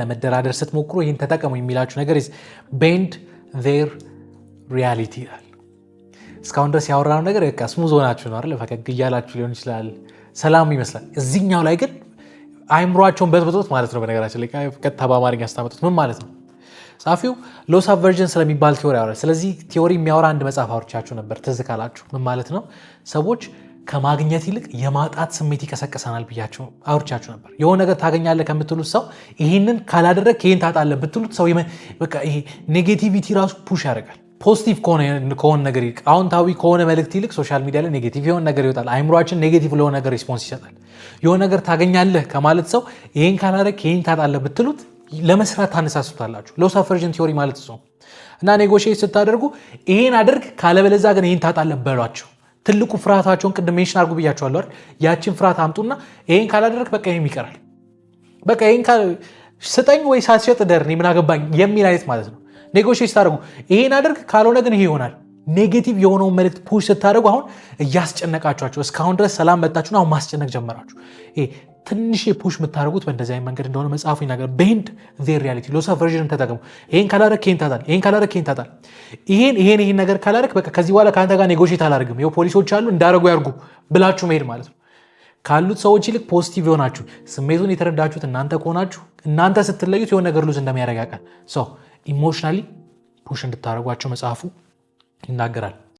ለመደራደር ስትሞክሩ ይህን ተጠቀሙ የሚላችሁ ነገር bend their reality ይላል። እስካሁን ድረስ ያወራነው ነገር በቃ smooth ሆናችሁ ነው አይደል? ፈገግ እያላችሁ ሊሆን ይችላል፣ ሰላም ይመስላል። እዚህኛው ላይ ግን አይምሯቸውን በጥብጦት ማለት ነው። በነገራችን ላይ ቀጥታ በአማርኛ ስታመጡት ምን ማለት ነው? ጸሐፊው loss aversion ስለሚባል theory ያወራል። ስለዚህ theory የሚያወራ አንድ መጽሐፍ አውርቻችሁ ነበር፣ ትዝ ካላችሁ። ምን ማለት ነው? ሰዎች ከማግኘት ይልቅ የማጣት ስሜት ይቀሰቅሰናል ብያችሁ አውርቻችሁ ነበር። የሆነ ነገር ታገኛለህ ከምትሉት ሰው ይህንን ካላደረግክ ይህን ታጣለህ ብትሉት ሰው በቃ ይሄ negativity ራሱ push ያደርጋል። Positive ከሆነ ነገር ይልቅ፣ አዎንታዊ ከሆነ መልእክት ይልቅ social media ላይ negative የሆነ ነገር ይወጣል። አይምሯችን negative ለሆነ ነገር response ይሰጣል። የሆነ ነገር ታገኛለህ ከማለት ሰው ይህን ካላደረግክ ይህን ታጣለህ ብትሉት ለመስራት ታነሳሱታላችሁ። Loss aversion theory ማለት እሱ ነው። እና negotiate ስታደርጉ ይሄን አድርግ ካለበለዚያ ግን ይህን ታጣለህ በሏቸው። ትልቁ ፍርሃታቸውን ቅድም mention አድርጉ ብያቸዋለሁ አይደል? ያችን ፍርሃት አምጡና ይሄን ካላደረግ በቃ ይሄም ይቀራል፣ በቃ ይሄን ስጠኝ ወይ ሳትሸጥ ደር እኔ ምን አገባኝ የሚል አይነት ማለት ነው። Negotiate ስታደርጉ ይሄን አድርግ ካልሆነ ግን ይሄ ይሆናል። Negative የሆነውን መልእክት push ስታደርጉ አሁን እያስጨነቃችኋቸው፣ እስካሁን ድረስ ሰላም መጣችሁን አሁን ማስጨነቅ ጀመራችሁ። ይሄ ትንሽ push የምታደርጉት በእንደዚህ አይነት መንገድ እንደሆነ መጽሐፉ ይናገራል። Bend their reality፣ loss aversion ን ተጠቀሙ። ይሄን ካላደረግ ይሄን ታጣል፣ ይሄን ካላደረግ ይሄን ታጣል፣ ይሄን ይሄን ይሄን ነገር ካላደረግ በቃ ከዚህ በኋላ ከአንተ ጋር negotiate አላደርግም፣ ይኸው ፖሊሶች አሉ እንዳደረጉ ያርጉ ብላችሁ መሄድ ማለት ነው። ካሉት ሰዎች ይልቅ positive የሆናችሁ፣ ስሜቱን የተረዳችሁት እናንተ ከሆናችሁ እናንተ ስትለዩት የሆነ ነገር lose እንደሚያደርግ ያውቃል። So emotionally push እንድታደርጓቸው መጽሐፉ ይናገራል።